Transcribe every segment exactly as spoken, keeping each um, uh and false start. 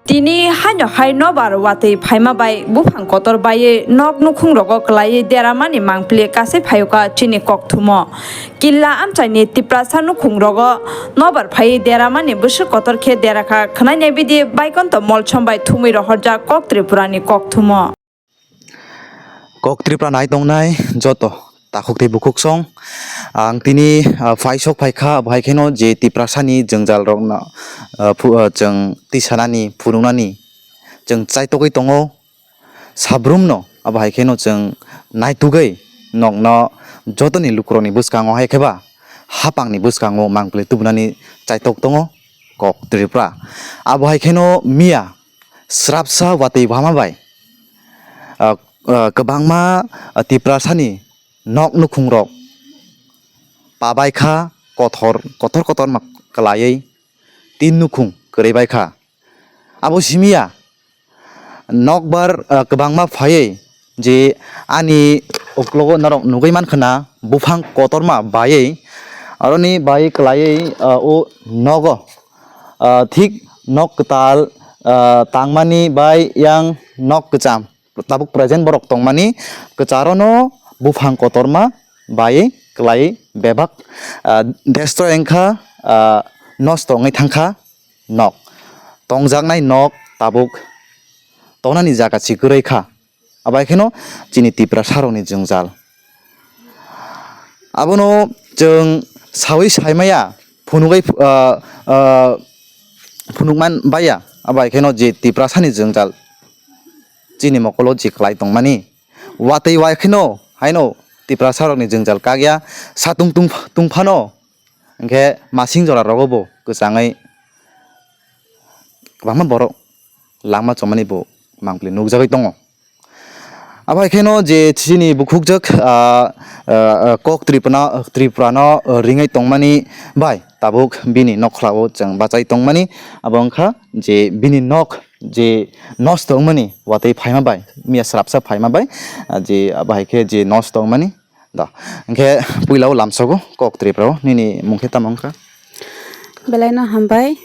Tini haino hai nobar watwi phaima bai buphang kotor baiwi nok nukhung rogo kwlaiwi deramani mangpili kasui phaiwkha chini kokthumo. Killa amchaini Tiprasa nukhung rogo nobar phaiwi deramani bwswk kotor khe derakha khwnainai bidi Baikonto Molsom bai thumwi rohorjak Kok Tripurani kokthumo. Kok Tripura nai tongnai joto takhuk tei bukhuk song. Ang tini, ah, phaisok phaikha, abo hai kheno je Tiprasani jwngjal rokno, ah, phu-, ah, chwng tisanani, phunuknani chwng chaitogwi tongo. Sabrumno abo hai kheno chwng naitugwi nokno jotoni lukurokni bwskango hai kheba hapangni bwskango mangpili tubunani chaitok tongo Kok Tripura. Abo hai kheno miya srapsa watwi wama bai, ah, ah, kwbangma, ah, Tiprasani nok nukhungrok pabaikha, kothor, kothor kotorma kwlaiwi tin nukhung kwrwi baikha. Abo simiya nokbar, ah, kwbangma phaiwi je ani uklogo norok nugwi mankha na buphang kotorma baiwi, aroni bai kwlaiwi, ah, o nogo, ah, thik nok kwtal, ah, tangmani bai yang nok kwcham tabuk present borok tongmani kwcharono buphang kotorma bai kwlai bebak, ah, destroy wngkha, ah, nosto wngwi thangkha nok. Tongjaknai nok tabuk tongnani jaga si kwrwi kha. Abai kheno chini Tiprasarokni jwngjal. Abono chwng sawi saimaya, phunugwi, ah, ah, phunukman baiya, abai kheno je Tiprasani jwngjal chini mokolo je kwlai tongmani. Watwi wai kheno haino Tiprasarokni jwngjal kakya, satung tung, tungphano, hinkhe masing jora rogo bo kwchangwi kwbangma borok langma chomani bo mangpili nukjagwi tongo. Abo hai kheno je chini bukhukjak, ah, ah, ah, kok Tripura, Tripurano, ah, ringwi tongmani bai tabuk bini nokhlao chwng bachai tongmani, abo wngkha je bini nok je nosto wngmani watwi phaima bai, miya srapsa phaima bai, ah, je abo hai khe je nosto wngmani. Da. Hinkhe puila o lamsogo kok Tripura o nini mung khe tamo wngkha? Belai no hambai.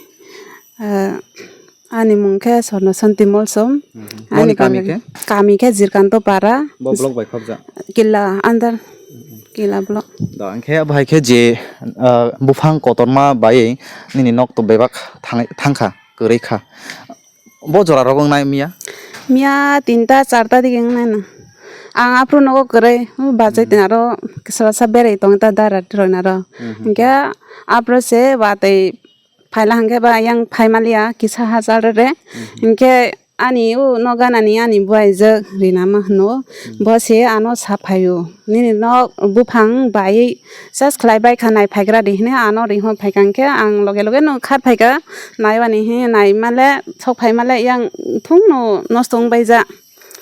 Ah, ani mung khe Sorno Santi Molsom. Mhm. Ani boni kami kami khe? Kami khe Jirkanto Para. Bo block bai khobjak? Killa under. Killa block. Da, hinkhe abo hai khe je, ah, buphang kotorma bai nini nok to bebak thang-, thangkha, kwrwi kha. Bo jora rogo wngnai miya? Miya tinta charta dige wngnai no. Ang aphuru nogo kwrwi, hmm, bachai, hmm, tini aro salsa berai tong ta dara roi naro. Hmm, hmm. Hinkhe aphuru se watwi phaila hinkhe ba yang phai maliya kisa ha chal re re. Hmm, hmm. Hinkhe ani o no ganani ani buaijak Rina ma hwno. Hmm. Bo se ano sa phaio. Nini nok buphang bai sas khlai bai kha nai phaigra di hwnwi ano ringho phaikha hinkhe ang loge loge no khat phaikha naiwani he nai male sok phai male yang thung no nosto wng bai ja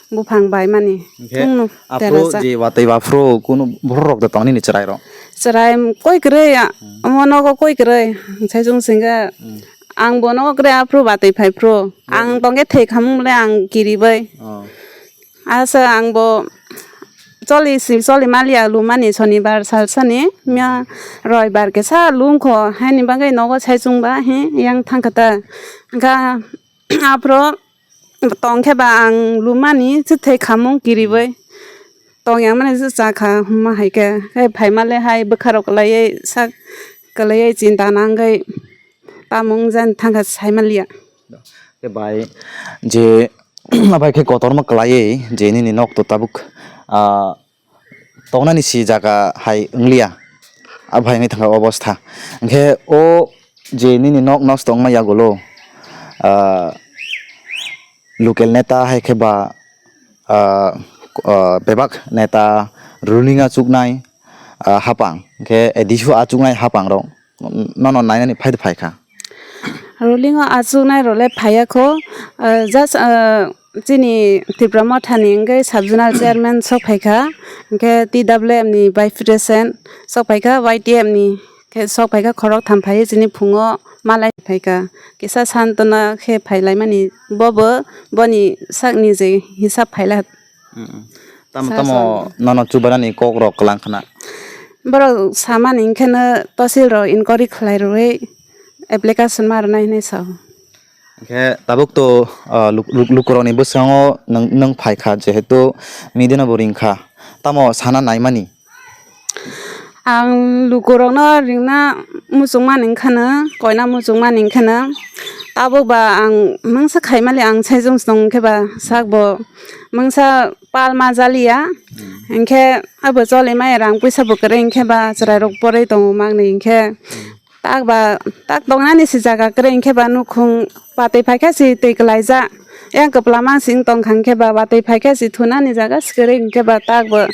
buphang bai mani. Hinkhe thung no aphuru tera ja. Je watwi ba aphuru kunu borok rok da tong nini chwrai rok? Chwrai koi kwrwi, hmm, omo nogo koi kwrwi sai chwng singkha. Hmm. Ang bo nogo kwrwi aphuru watwi phai phuru. Hmm. Ang tongkhe thwi khamung le ang kiri bai. Oh. Asa ang bo choli si choli maliya lumani sonibar salsani mia roibar kesa lungkho haini bagwi nogo sai chwngba he yang thangkha ta. Hinkha aphuru tongkhe ba ang lumani chwthai khamung kiriwi tongya mani chwchakha hwnma hai khe. Khe phaima le hai bwkha rok kwlaiwi sak kwlaiwi chinta nangwi tamung jan thangkha sai maliya. Khe bai je Abo hai khe kotorma kwlaiwi je nini nok to tabuk, ah, tongnani si jaga hai wngliya. Abo hai wngwi thangkha obostha. Hinkhe o je nini nok nosto wngma yagulo, ah, local neta hai khe ba, ah, ah, bebak neta ruling achuknai, ah, hapang, hinkhe A D C o achuknai hapang rok nono nainani phai phai kha. Ruling o achuknai rok le phaiya kho, ah, just, ah, chini Tipra Motha ni wngwi sub zonal chairman sok phai kha, hinkhe T W M ni vice president sok phai kha, Y T F ni khe sok phai kha, khorok tham phai chini phungo malai phai kha, kisa Santona khe phai lai mani bo bo boni sak ni je hisab phai la. Mm, mm. Tamo, sa tamo sa nono chubanani kok rok kwlang khna? Borok samani hinkhe no tosil rok inquiry khlai rwui application ma rwnai hinwi sao. Hwnkhe tabuk to, ah, luk-, luk-, lukurokni bwskango nwng, nwng phaikha, jehetu media no bo ringkha, tamo sana naimani? Ang lukurokno ringna muchungmani wngkhano, koina muchungmani wngkhano, tabuk ba ang mungsa khaimali ang saichung se tong khe ba sak bo mungsa palma jaliya, hinkhe abo choli maya rang puisa bo kwrwi hinkhe ba chwrairok porwi tongo mangni hinkhe. Tak ba, tak tongnani se jaga kwrwi hinkhe ba nukhung watwi phaikha se twi kwlaijak. Yang kwplama se wng tongkha hinkhe ba watwi phaikha se thunani jaga se kwrwi hinkhe ba tak bo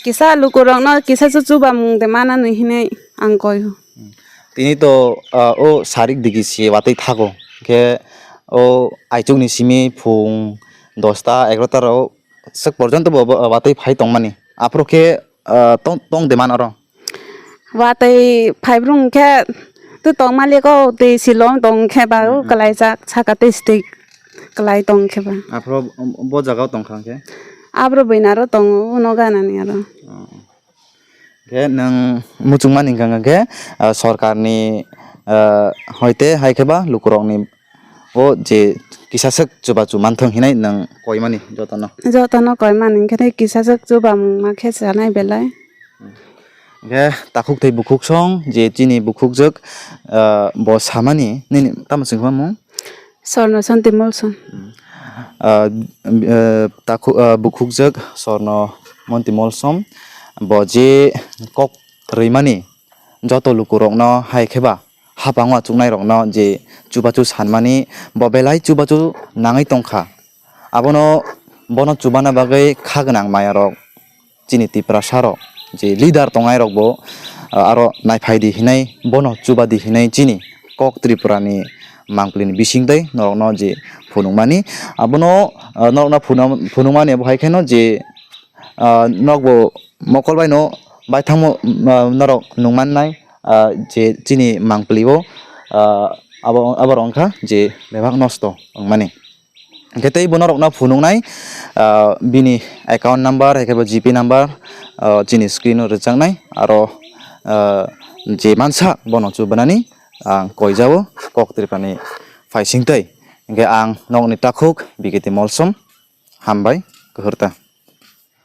kisa lukurokno kisa se chubamung de manani hinwi ang koi o. Tini to, ah, o sarik digi se watwi thago. Hinkhe o aichukni simi phung dosta egarota rok swk porjonto bo, bo watwi phai tongmani. Aphuru khe ah, tong, tong de man oro? Watwi phaibrung khe tu tong malik o twi silong tong khe ba o kwlaijak saka twi stwi kwlai tong khe ba. Aphuru bo jaga o tong kha khe? Abro bwina ro tongo uno ganani aro. Oh. Khe nwng muchung mani hwnkha khe, ah, sorkar ni, ah, hoite hai khe ba lukurok ni o je kisa swk chubachu manthwng hinai nwng koimani jotono? Jotono koimani, hinkhe tei kisa swk chubamung ma khe chanai belai. Hinkhe takhuk tei bukhuk song je chini bukhukjwk, ah, bo samani, nini tamo chwngkha mung? Sorno Santi Molsom. Ah, ah, takhu-, ah, bukhukjwk Sorno Monti Molsom, bo je kok rwimani joto lukurokno hai khe ba haphango achuknairokno je chubachu sanmani, bo belai chubachu nangwi tongkha. Abono, bono chubana bagwi kha gwnang mayarok, chini Tiprasarok, je leader tongnairokbo, ah, aro naiphai di hinai, bono chuba di hinai chini kok Tripurani mangpilini bising tei norokno je phunukmani. Abono, ah, norokno phunuk-, phunukmani abo hai kheno je, ah, nokbo mokol baino baithangmo, ah, norok nukmannai, ah, je chini mangpili o, ah, abo, abo rok wngkha je bebak nosto wngmani. Hwnkhe tei bo norokno phunuknai, ah, bini account number, hai khe bo G P number, ah, chini screen o rwjaknai, aro, ah, je mansa bono chubanani ang koijao kok Tripurani phaising tei. Hwnkhe ang nokni takhuk B K T Molsom, hambai, kwhwrta.